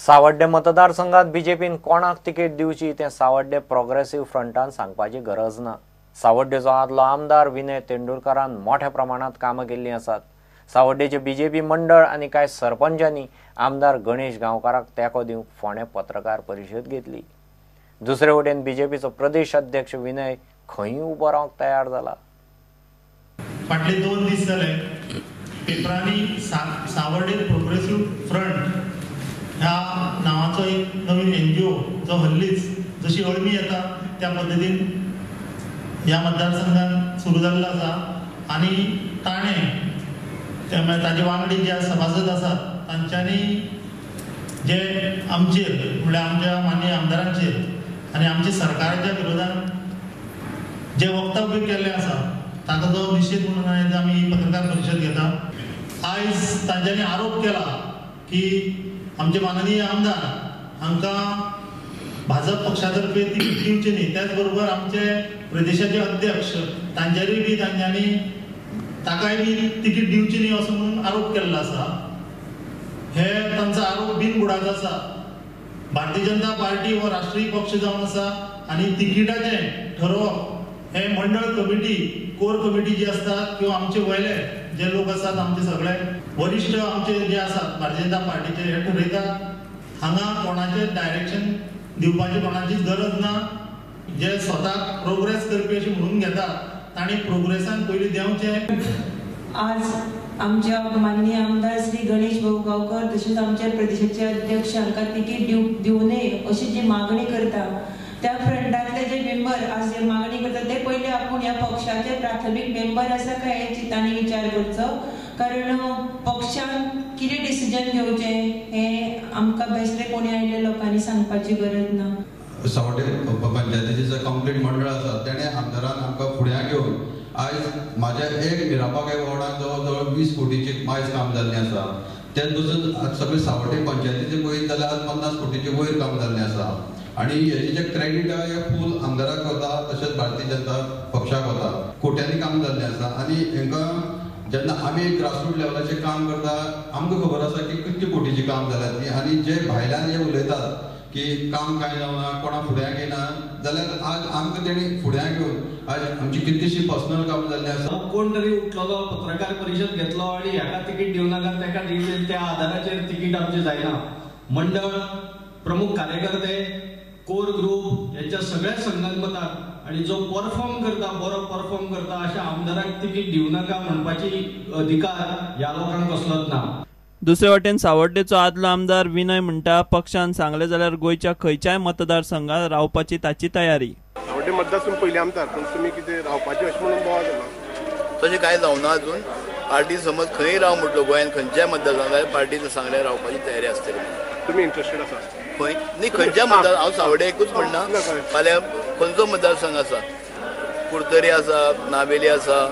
सावड्डे मतदारसंघात बीजेपीन कोणाक तिकेट दिवची तें सावड्डे प्रोग्रेसिव्ह फ्रंटान सांगपाची गरज ना। सावड्डेचो आदलो आमदार विनय तेंडुलकारान मोठ्या प्रमाणात कामां केल्लीं आसात। सावड्डेचे बीजेपी मंडळ आनी कांय सरपंचांनी आमदार गणेश गांवकाराक तेंको दिवंक फोंडें पत्रकार परिशद घेतली। दुसरे वटेन बीजेपीचो प्रदेश अध्यक्ष विनय खंय उबो रावंक तयार जाला। फाटले 2 दीस जाले पेपरांनी सावर्डे प्रोग्रेसिव्ह फ्रंट ह्या नांवाचो एक नवीन एनजीओ जो हल्लीच जशी अळमी येता त्या पद्दतीन ह्या मतदारसंघात सुरू जाल्लो आसा आनी ताणें ताजे वांगडी जे सभासद आसात तांच्यांनी जे आमचेर म्हणल्यार आमच्या माननीय आमदारांचेर आनी आमच्या सरकाराच्या विरोधान जे वक्तव्य केल्लें आसा ताका जो निशेध म्हणून आयज आमी पत्रकार परिशद घेता। आयज तांच्यांनी आरोप केला की आमचे माननीय आमदार हांकां भाजप पक्षातर्फे तिकीट दिवची न्ही, त्याच बरोबर आमचे प्रदेशाचे अध्यक्ष तांचेरूय बी तांच्यांनी ताकाय बी तिकीट दिवची न्ही असो म्हणून आरोप केल्लो आसा। हे तांचो आरोप बिनबुडाचो आसा। भारतीय जनता पार्टी हो राष्ट्रीय पक्ष जावन आसा आनी तिकिटाचें ठरोवप हे मंडळ कमिटी, कोर कमिटी जी आसता किंवा आमचे वयले जे लोक आसात आमचे सगळे वरिश्ठ आमचे जे आसात भारतीय जनता पार्टीचे हे ठरयतात। हांगा कोणाचें डायरेक्शन दिवपाची कोणाचीच गरज ना। जे स्वताक प्रोग्रेस करपी अशें म्हणून घेतात तांणी प्रोग्रेसान पयलीं देंवचें। आज आमच्या माननीय आमदार श्री गणेश भाऊ गांवकर तशेंच आमच्या प्रदेशाचे अध्यक्ष हांकां तिकीट दिवं नये अशी जी मागणी करता त्या फ्रंटांतले जे मेंबर आज जे मागणी करता ते पयले आपूण ह्या पक्षाचे प्राथमीक मेंबर आसा काय हें तांणी विचार करचो, कारण पक्षान कितें डिसिजन घेवचें हें आमकां बेसले कोणी आयिल्ल्या लोकांनी सांगपाची गरज ना। सावड्डे पंचायतीचे जे कंप्लीट मंडळ आसा तेणें आमदारान आमकां फुड्यां घेवन आयज म्हाज्या एक मिराबाग ह्या वॉर्डान जवळ जवळ 20 कोटीचें आयज काम जाल्लें आसा। तेच बसून आज सगळे सावड्डे पंचायतीचें पळयत जाल्यार आज 50 कोटीचें वयर काम जाल्लें आसा आनी हेजें जें क्रेडीट आहा हें फूल आमदाराक वता तशेंच भारतीय जनता पक्षाक वता। कोट्यांनी काम जाल्लें आसा आनी हेंकां जेन्ना आमी ग्रासरूट लेवलाचेर काम करता आमकां खबर आसा की कितले कोटीचें काम जालां ती आनी जे भायल्यान जे उलयतात की काम कांय जावना कोणा फुड्याक येना जाल्यार आज आमकां तेणी फुड्याक घेवन आज आमची कितलीशी पर्सनल काम जाल्लीं आसा। कोण तरी उठलेलो पत्रकार परिशद घेतलो आनी हेका तिकीट दिवं नाका तेका दिवचें त्या आदाराचेर तिकीट आमचें जायना। मंडळ, प्रमुख कार्यकर्ते, कोर ग्रुप यांच्या सगळ्या संगनमतान आनी जो परफॉर्म करता बरो परफॉर्म करता अशा आमदाराक तिकीट दिवं नाका म्हणपाची अधिकार ह्या लोकांक कसलोच ना। दुसरे वटेन सावड्डेचो आदलो आमदार विनय म्हणटा पक्षान सांगले जाल्यार गोंयच्या खंयच्याय मतदारसंघात रावपाची ताची तयारी। सावड्डे मतदारसंघ पयले आमदार पूण तुमी कितें रावपाचें अशें म्हणून बोवाळ जाला तशें कांय जावना अजून। पार्टी समज खंय राव म्हटलो गोंयांत खंयच्याय मतदारसंघात पार्टीन सांगल्यार रावपाची तयारी आसतली। तुमी इंट्रस्टेड आसा खंय न्ही खंयच्या मतदार हांव सावड्डे एकूच म्हणना, फाल्यां खंयचो मतदारसंघ आसा, कुडतरी आसा, नावेली आसा,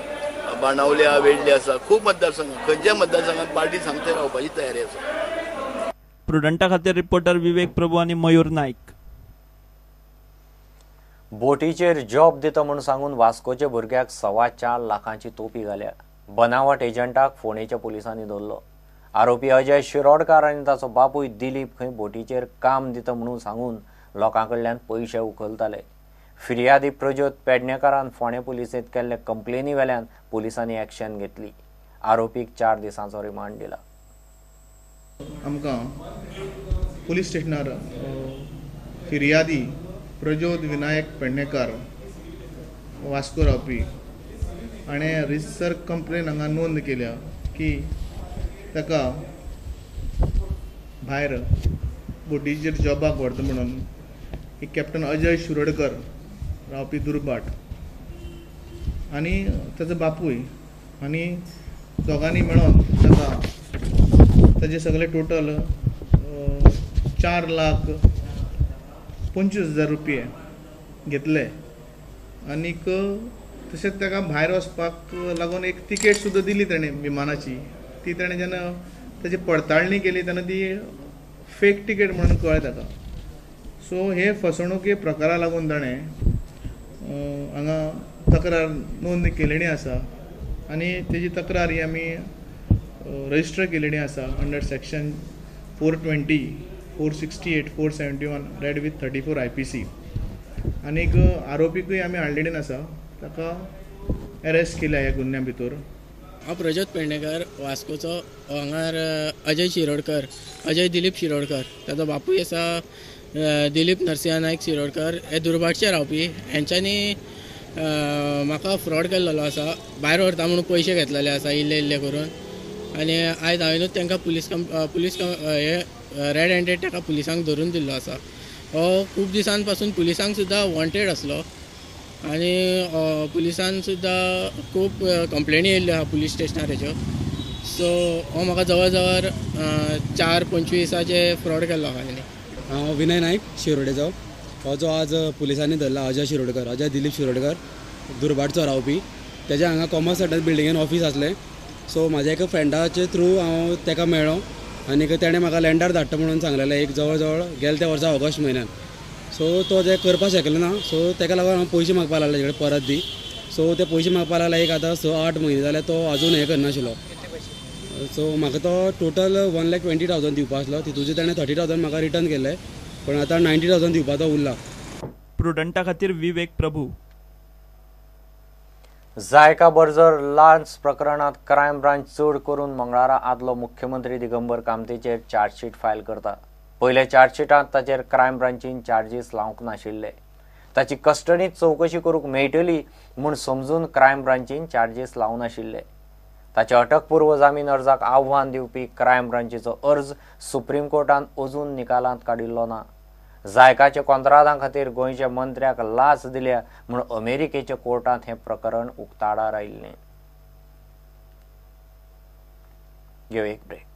बाणावले वेडले आसा, खूब मतदारसंघ, खंयच्या मतदारसंघात पार्टी सांगते रावपाची तयारी आसा। प्रुडंटा खातीर रिपोर्टर विवेक प्रभू आनी मयूर नाईक। बोटीचेर जॉब दिता म्हूण सांगून वास्कोच्या भुरग्याक 4.25 लाखांची तोपी घाल्या। बनावट एजंटाक फोंडेच्या पुलिसांनी धरलो। आरोपी अजय शिरोडकार आनी ताचो बापूय दिलीप खंय बोटीचेर काम दिता म्हणून सांगून लोकां कडल्यान पयशे उखलताले। फिर्यादी प्रज्योत पेडणेकारान फोंडें पुलिसेंत केल्ले कंप्लेनी वेल्यान पुलिसांनी एक्शन घेतली। आरोपीक 4 दिसांचो रिमांड दिला। आमकां पुलीस स्टेशनार फिर्यादी प्रज्योत विनायक पेडणेकार वास्को रावपी हाणें रिजसर कंप्लेन हांगा नोंद केल्या की ताका भायर बोटीचेर जॉबाक व्हरता म्हणून एक कॅप्टन अजय शिरोडकर रावपी दुर्बाट आनी ताचो बापूय आनी दोगांनी मेळोन ताका ताजे सगळे टोटल 4,25,000 रुपये घेतले आनीक तशेंच ताका भायर वचपाक लागून एक तिकेट सुद्दां दिली ताणें विमानाची। ती ताणें जेन्ना ताची पडताळणी केली तेन्ना ती फेक तिकेट म्हणून कळ्ळें ताका। सो हे फसवणुके प्रकारा लागून ताणें हांगा तक्रार नोंद केलेली आसा आनी तेजी तक्रार ही आमी रजिस्टर केलेली आसा under section 420 468, 471 read with 34 IPC. आनीक आरोपीकूय आमी हाडलेडीन आसा, ताका अरेस्ट केल्या ह्या गुन्या भितर. हांव प्रज्योत पेडणेकर, वास्कोचो. हांगार अजय शिरोडकर, अजय दिलीप शिरोडकर, ताचो बापूय आसा दिलीप नरसिंह नायक शिरोडकर, हे दुर्भाटचे रावपी. हेंच्यांनी म्हाका फ्रॉड केल्लो आसा, भायर व्हरता म्हणून पयशे घेतलेले आसा इल्ले इल्ले करून. आनी आयज हांवेनूच तांकां पुलीस हे रेड हँडेड ताका पुलिसांक धरून दिल्लो आसा. हो खूब दिसां पासून पुलिसांक सुद्दां वॉन्टेड आसलो आनी पुलिसान सुद्दां खूब कंप्लेनी येयल्ल्यो आहा पुलीस स्टेशनार हेच्यो. सो हो म्हाका जवळ जवळ 4-25 फ्रॉड केल्लो आहा तेणी. हांव विनय नायक, शिरोडेचो. हो जो आज पुलिसांनी धरला अजय शिरोडकर, अजय दिलीप शिरोडकर, दुर्भाटचो रावपी. तेज्या हांगा कॉमर्स सेंटर बिल्डिंगेन ऑफीस आसलें. सो म्हाज्या एका फ्रेंडाचे थ्रू हांव तेका मेळ्ळो आनी तेणें म्हाका लँडार धाडटा म्हणून सांगलेलें एक जवळ जवळ गेले त्या वर्सा ऑगस्ट म्हयन्यान. सो तो ते करपाक शकलो ना, सो तेका लागून हांव पयशे मागपाक लागले तेजे परत दी. सो ते पयशे मागपाक लागले एक आतां 6-8 म्हयने जाल्यार तो अजून हें करनाशिल्लो. सो म्हाका तो टोटल 1,20,000 दिवपा आसलो, तितूचे तेणें 30,000 म्हाका रिटर्न केले, पण आतां 90,000 दिवपाचो उरला. प्रुडंटा खातीर विवेक प्रभू. जायका बर्जर लांच प्रकरणात क्रायम ब्रांच चड करून मंगळारा आदलो मुख्यमंत्री दिगंबर कामतीचेर चार्जशीट फायल करता. पयल्या चार्जशीटांत ताचेर क्रायम ब्रांचीन चार्जीस लावंक नाशिल्ले. ताची कस्टडींत चवकशी करूंक मेळटली म्हूण समजून क्रायम ब्रांचीन चार्जीस लावनाशिल्ले. ताच्या अटकपूर्व जामीन अर्जाक आव्हान दिवपी क्रायम ब्रांचीचो अर्ज सुप्रीम कोर्टान अजून निकालांत काडिल्लो ना. जायकाच्या कोंत्रादां खातीर गोंयच्या मंत्र्याक लाच दिल्या म्हूण अमेरिकेच्या कोर्टांत हें प्रकरण उक्ताडार आयिल्लें. घेवया एक ब्रेक.